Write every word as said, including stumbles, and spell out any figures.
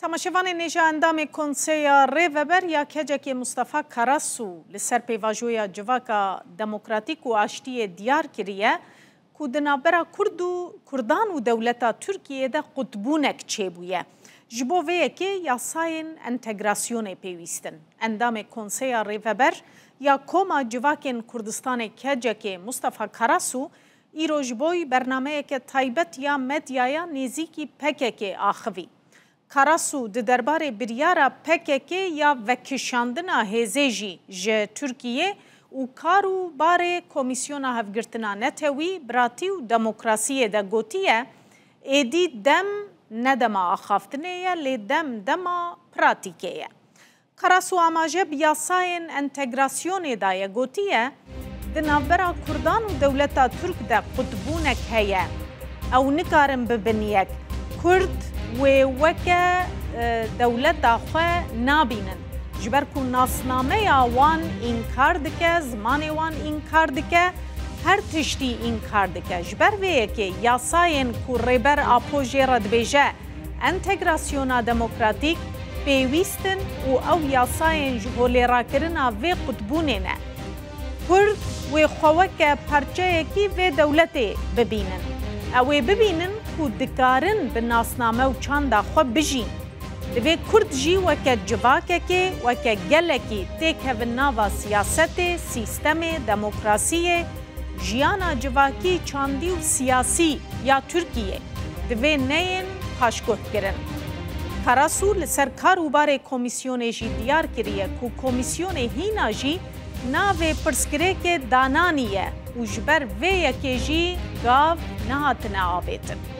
Temaşevanên hêja, endamê Konseya Rêveber ya KCK'ê Mustafa Karasu li ser pêvajoya Civaka Demokratîk û Aştiyê diyar kiriye ku di navbera Kurd û Kurdan û dewleta Tirkiyê de qutbûnek çêbûye. Ji bo vê yekê yasayên entegrasyonê pêwîst in. Endamê Konseya Rêveber ya Koma Civakên Kurdistanê KCK'ê Mustafa Karasu îro ji bo bernameyeke taybet ya medyaya nêzîkî PKK'ê axivî. Karasu di derbarê biryara PKK ya vekişandina hêzê jî ji Tirkiyê û kar û barê Komîsyona Hevgirtina Netewî, Biratî û Demokrasiyê de gotiye, êdî dem ne dema axaftinê ye, lê dem dema pratîkê ye. Karasu amaje bi yasayên entegrasyonê daye, gotiye, di navbera Kurdan û dewleta Tirk de qutbûnek heye. Ew nikarin bibin yek. Kurd wê weke, e, dewleta xwe nabînin. Ji ber ku nasnameya wan înkar dike, zimanê wan înkar dike, her tiştî înkar dike. Ji ber vê yekê yasayên ku Rêber Apo jê re dibêje, entegrasyona demokratîk pêwîst in û ew yasayên ji holêrakirina vê qutbûnê ne. Kurd wê xwe weke parçeyekî vê dewletê bibînin. Ew ê bibînin ku dikarin bi nasname û çanda xwe bijîn. Divê Kurd jî weke civakekê, weke gelekî têkevin nava siyasetê, sîstemê, demokrasiyê, jiyana civakî, çandî û siyasî ya Tirkiyê. Divê neyên paşguhkirin. Karasu li ser kar û barê komîsyonê jî diyar kiriye ku komîsyonê hîna jî navê pirsgirêkê dananî ye û ji ber vê yekê jî gav nehatine avêtin.